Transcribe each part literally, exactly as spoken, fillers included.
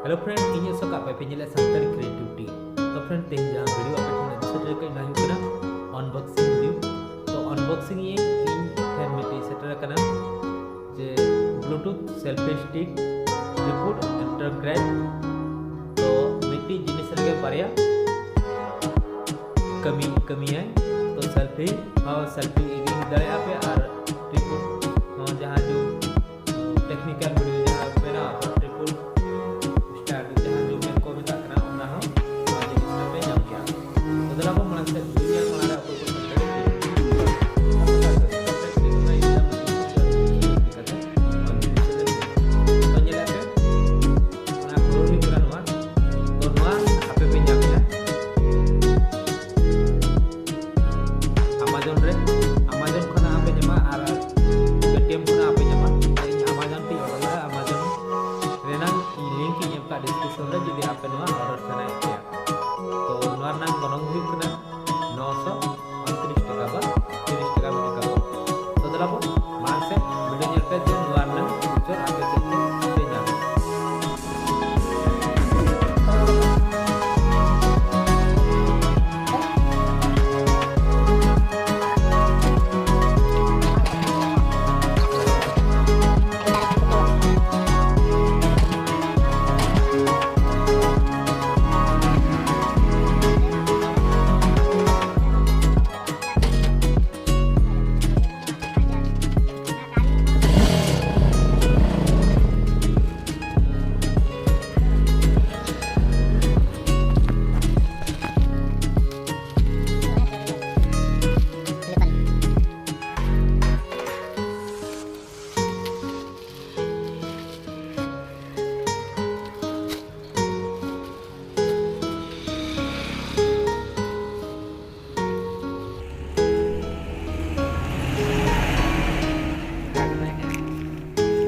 Hello friend, ᱤᱧ ᱟᱥᱚᱠ, ᱟᱯᱮ ᱯᱮ ᱧᱮᱞᱮᱫ ᱥᱟᱱᱛᱟᱲᱤ Creativity᱾ ᱛᱚ friend, ᱛᱮᱦᱮᱧ ᱡᱟᱦᱟᱸ video ᱟᱯᱮ ᱴᱷᱮᱱ ᱤᱧ ᱥᱮᱴᱮᱨ ᱠᱟᱜ, ᱚᱱᱟ ᱦᱩᱭᱩᱜ ᱠᱟᱱᱟ unboxing video᱾ ᱛᱚ unboxing ᱤᱧ, ᱤᱧ ᱴᱷᱮᱱ ᱢᱤᱫᱴᱤᱡ ᱥᱮᱴᱮᱨ ᱟᱠᱟᱱᱟ, ᱡᱮ Bluetooth selfie stick, tripod, tripod, ᱛᱚ ᱢᱤᱫᱴᱤᱡ ᱡᱤᱱᱤᱥ ᱨᱮᱜᱮ ᱵᱟᱨᱭᱟ ᱠᱟᱹᱢᱤ, ᱠᱟᱹᱢᱤᱭᱟᱭ᱾ ᱛᱚ selfie ᱦᱚᱸ selfie editing ᱫᱟᱲᱮᱭᱟᱜᱼᱟ ᱯᱮ, ᱟᱨ tripod ᱦᱚᱸ ᱡᱟᱦᱟᱸ ᱡᱩ technical video ᱡᱟᱦᱟᱸ ᱵᱮᱱᱟᱣ ᱟᱠᱟᱱ tripod stand ᱡᱟᱦᱟᱸ ᱡᱩ ᱠᱚ ᱢᱮᱛᱟᱜ ᱠᱟᱱᱟ, ᱚᱱᱟ ᱦᱚᱸ ᱱᱚᱣᱟ ᱡᱤᱱᱤᱥ ᱨᱮᱯᱮ ᱧᱟᱢ ᱜᱮᱭᱟ᱾ ᱛᱚ ᱫᱮᱞᱟ ᱵᱚᱱ ᱢᱟᱲᱟᱝ ᱥᱮᱫ video ᱧᱮᱞ ᱢᱟᱲᱟᱝ ᱨᱮ ᱚᱠᱚᱭ ᱠᱚ subscribe ᱠᱟᱛᱮ ᱚᱱᱟ ᱧᱮᱞᱮᱫ ᱯᱮ, ᱚᱱᱟ ᱠᱷᱩᱞᱟᱹᱣ ᱦᱩᱭᱩᱜ ᱠᱟᱱᱟ ᱱᱚᱣᱟ᱾ ᱛᱚ ᱱᱚᱣᱟ ᱟᱯᱮ ᱯᱮ ᱧᱟᱢ ᱜᱮᱭᱟ᱾ Amazon ᱨᱮ, Amazon ᱠᱷᱚᱱᱟᱜ ᱟᱯᱮ ᱧᱟᱢᱟ ᱟᱨ Paytm ᱠᱷᱚᱱᱟᱜ ᱟᱯᱮ ᱧᱟᱢᱟ᱾ ᱤᱧ Amazon ᱛᱮᱧ order ᱞᱮᱫᱟ, Amazon ᱨᱮᱱᱟᱜ ᱤᱧ link ᱤᱧ ᱮᱢ ᱠᱟᱜ description ᱨᱮ, ᱡᱩᱫᱤ ᱟᱯᱮ ᱱᱚᱣᱟ order ᱥᱟᱱᱟᱭᱮᱫ ᱯᱮᱭᱟ᱾ ᱛᱚ ᱱᱚᱣᱟ ᱨᱮᱱᱟᱜ ᱜᱚᱱᱚᱝ ᱦᱩᱭᱩᱜ ᱠᱟᱱᱟ ᱱᱚᱥᱚ ᱯᱚᱸᱭᱛᱨᱤᱥ ᱴᱟᱠᱟ ᱵᱟ ᱛᱤᱨᱤᱥ ᱴᱟᱠᱟ ᱢᱤᱫ ᱴᱟᱠᱟ᱾ ᱛᱚ ᱫᱮᱞᱟ ᱵᱚᱱ ᱢᱟᱲᱟᱝ ᱥᱮᱫ video ᱧᱮᱞ ᱯᱮ, ᱡᱮ ᱱᱚᱣᱟ ᱨᱮᱱᱟᱜ feature ᱟᱯᱮ ᱪᱮᱫ ᱪᱮᱫ ᱯᱮ ᱧᱟᱢᱟ᱾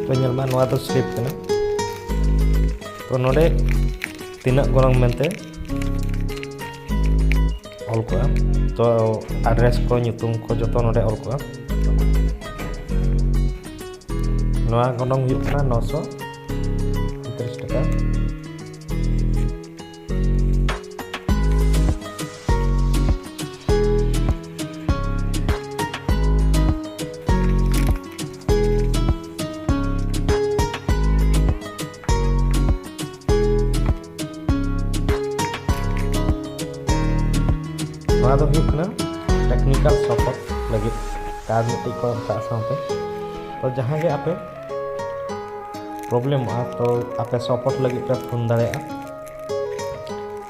ᱛᱚ ᱧᱮᱞ ᱢᱟ, ᱱᱚᱣᱟ ᱫᱚ slip ᱠᱟᱱᱟ᱾ ᱛᱚ ᱱᱚᱰᱮ ᱛᱤᱱᱟᱹᱜ ᱜᱚᱱᱚᱝ ᱢᱮᱱᱛᱮ ᱚᱞ ᱠᱚᱜᱼᱟ, ᱛᱚ address ᱠᱚ, ᱧᱩᱛᱩᱢ ᱠᱚ ᱡᱚᱛᱚ ᱱᱚᱰᱮ ᱚᱞ ᱠᱚᱜᱼᱟ᱾ ᱱᱚᱣᱟ ᱜᱚᱱᱚᱝ ᱦᱩᱭᱩᱜ ᱠᱟᱱᱟ ᱱᱚᱥᱚ ᱯᱚᱸᱭᱛᱨᱤᱥ ᱴᱟᱠᱟ᱾ ᱟᱫᱚ ᱦᱩᱭᱩᱜ ᱠᱟᱱᱟ technical support ᱞᱟᱹᱜᱤᱫ card ᱢᱤᱫᱴᱤᱡ ᱠᱚ ᱮᱢ ᱠᱟᱜᱼᱟ ᱥᱟᱶᱛᱮ᱾ ᱛᱚ ᱡᱟᱦᱟᱸ ᱜᱮ ᱟᱯᱮ problemᱚᱜᱼᱟ, ᱛᱚ ᱟᱯᱮ support ᱞᱟᱹᱜᱤᱫ ᱯᱮ ᱯᱷᱳᱱ ᱫᱟᱲᱮᱭᱟᱜᱼᱟ᱾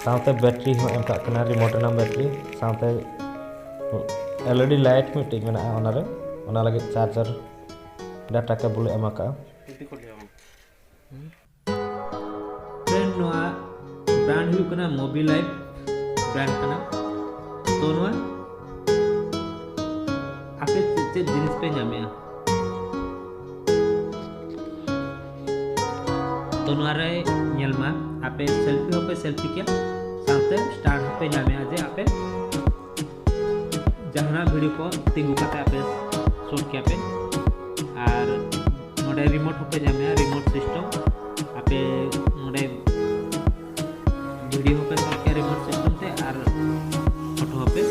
ᱥᱟᱶᱛᱮ battery ᱦᱚᱸ ᱮᱢ ᱠᱟᱜ ᱠᱟᱱᱟ, remote ᱨᱮᱱᱟᱜ battery, ᱥᱟᱶᱛᱮ LED light ᱢᱤᱫᱴᱤᱡ ᱢᱮᱱᱟᱜᱼᱟ, ᱚᱱᱟᱨᱮ, ᱚᱱᱟ ᱞᱟᱹᱜᱤᱫ charger data cable ᱮ ᱮᱢ ᱟᱠᱟᱜᱼᱟ᱾ Friend, ᱱᱚᱣᱟ brand ᱦᱩᱭᱩᱜ ᱠᱟᱱᱟ Mobilife brand ᱠᱟᱱᱟ᱾ ᱛᱚ ᱱᱚᱣᱟ ᱟᱯᱮ ᱪᱮᱫ ᱪᱮᱫ ᱡᱤᱱᱤᱥ ᱯᱮ ᱧᱟᱢᱮᱜᱼᱟ? ᱛᱚ ᱱᱚᱣᱟ ᱨᱮ ᱧᱮᱞ ᱢᱟ, ᱟᱯᱮ selfie ᱦᱚᱸᱯᱮ selfie ᱠᱮᱭᱟ, ᱥᱟᱶᱛᱮ stand ᱦᱚᱸᱯᱮ ᱧᱟᱢᱮᱜᱼᱟ, ᱡᱮ ᱟᱯᱮ ᱡᱟᱦᱟᱱᱟᱜ video ᱠᱚ ᱛᱤᱸᱜᱩ ᱠᱟᱛᱮ ᱟᱯᱮ shoot ᱠᱮᱭᱟ ᱯᱮ᱾ ᱟᱨ ᱱᱚᱰᱮ remote ᱦᱚᱸᱯᱮ ᱧᱟᱢᱮᱜᱼᱟ, remote system᱾ ᱟᱯᱮ ᱱᱚᱰᱮ video ᱦᱚᱸᱯᱮ shoot ᱠᱮᱭᱟ remote system ᱛᱮ, ᱟᱨ photo ᱦᱚᱸᱯᱮ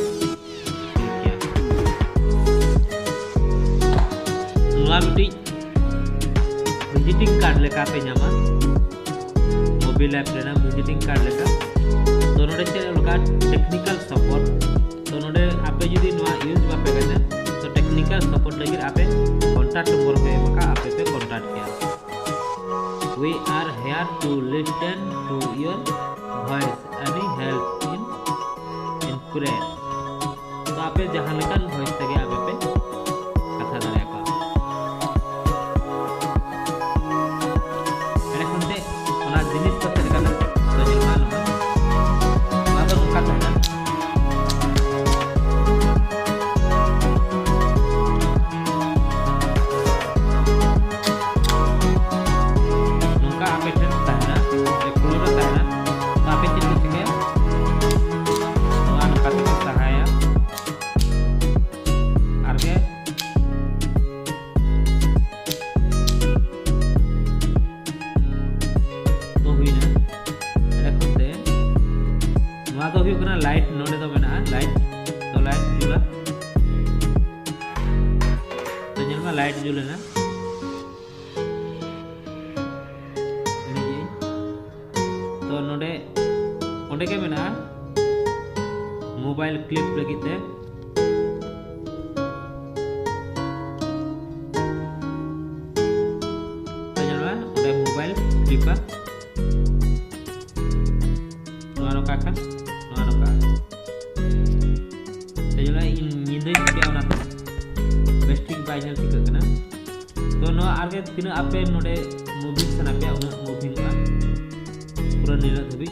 click ᱠᱮᱭᱟ᱾ ᱱᱚᱣᱟ ᱢᱤᱫᱴᱤᱡ visiting card ᱞᱮᱠᱟ ᱯᱮ ᱧᱟᱢᱟ, Mobilife ᱨᱮᱱᱟᱜ visiting card ᱞᱮᱠᱟ᱾ ᱛᱚ ᱱᱚᱰᱮ ᱪᱮᱫ ᱞᱮᱠᱟ technical support, ᱛᱚ ᱱᱚᱰᱮ ᱟᱯᱮ ᱡᱩᱫᱤ ᱱᱚᱣᱟ use ᱵᱟᱯᱮ ᱜᱟᱱᱟ, ᱛᱚ technical support ᱞᱟᱹᱜᱤᱫ ᱟᱯᱮ contact number ᱠᱚ ᱮᱢ ᱟᱠᱟᱫ, ᱟᱯᱮ ᱯᱮ contact ᱠᱮᱭᱟ᱾ We are here to listen to your voice, any help in inquiry. ᱛᱚ ᱟᱯᱮ ᱡᱟᱦᱟᱸ ᱞᱮᱠᱟᱱ voice ᱛᱮᱜᱮ ᱟᱯᱮ ᱯᱮ ᱠᱟᱛᱷᱟ ᱫᱟᱲᱮᱭᱟᱠᱚᱣᱟ᱾ ᱮᱸᱰᱮᱠᱷᱟᱱ ᱛᱮ ᱚᱱᱟ ᱡᱤᱱᱤᱥ ᱫᱚ ᱪᱮᱫ ᱞᱮᱠᱟᱱᱟ? ᱛᱚ ᱧᱮᱞ ᱢᱟ ᱱᱚᱣᱟ᱾ ᱱᱚᱣᱟ ᱫᱚ ᱱᱚᱝᱠᱟ ᱛᱟᱦᱮᱱᱟ᱾ ᱱᱚᱝᱠᱟ ᱟᱯᱮ ᱴᱷᱮᱱ ᱛᱟᱦᱮᱱᱟ, ᱥᱮ ᱠᱷᱩᱞᱟᱹᱣ ᱨᱮ ᱛᱟᱦᱮᱱᱟ᱾ ᱛᱚ ᱟᱯᱮ ᱪᱮᱫ ᱯᱮ ᱪᱤᱠᱟᱹᱭᱟ? ᱱᱚᱣᱟ ᱱᱚᱝᱠᱟ ᱛᱮᱯᱮ ᱥᱟᱦᱟᱭᱟ᱾ ᱟᱨ ᱜᱮ ᱛᱚ ᱦᱩᱭᱱᱟ᱾ ᱮᱸᱰᱮ ᱠᱷᱚᱱ ᱛᱮ ᱱᱚᱣᱟ ᱫᱚ ᱦᱩᱭᱩᱜ ᱠᱟᱱᱟ light, ᱱᱚᱰᱮ ᱫᱚ ᱢᱮᱱᱟᱜᱼᱟ light, ᱛᱚ light ᱡᱩᱞᱟ᱾ ᱛᱚ ᱧᱮᱞ ᱢᱮ, light ᱡᱩᱞ ᱮᱱᱟ᱾ ᱮᱱᱮᱡ ᱟᱹᱧ᱾ ᱛᱚ ᱱᱚᱰᱮ, ᱚᱸᱰᱮ ᱜᱮ ᱢᱮᱱᱟᱜᱼᱟ mobile ᱢᱳᱵᱟᱭᱤᱞ ᱠᱞᱤᱯ ᱞᱟᱹᱜᱤᱫ ᱛᱮ, ᱛᱚ ᱧᱮᱞ ᱢᱮ, ᱚᱸᱰᱮ ᱢᱳᱵᱟᱭᱤᱞ ᱠᱞᱤᱯᱟ᱾ ᱱᱚᱣᱟ ᱱᱚᱝᱠᱟ ᱠᱷᱟᱱ, ᱱᱚᱣᱟ ᱱᱚᱝᱠᱟ᱾ ᱛᱚ ᱧᱮᱞ ᱢᱮ, ᱤᱧ ᱧᱤᱫᱟᱹᱧ ᱠᱮᱫᱟ, ᱚᱱᱟᱛᱮ ᱵᱮᱥ ᱴᱷᱤᱠ ᱵᱟᱭ ᱧᱮᱞ ᱴᱷᱤᱠᱟᱹᱜ ᱠᱟᱱᱟ᱾ ᱛᱚ ᱱᱚᱣᱟ ᱟᱨᱜᱮ ᱛᱤᱱᱟᱹᱜ ᱟᱯᱮ ᱱᱚᱰᱮ ᱢᱩᱵᱷᱤᱝ ᱥᱟᱱᱟ ᱯᱮᱭᱟ, ᱩᱱᱟᱹᱜ ᱢᱩᱵᱷᱤᱝᱚᱜᱼᱟ ᱯᱩᱨᱟᱹ ᱱᱤᱱᱟᱹᱜ ᱫᱷᱟᱹᱵᱤᱡ᱾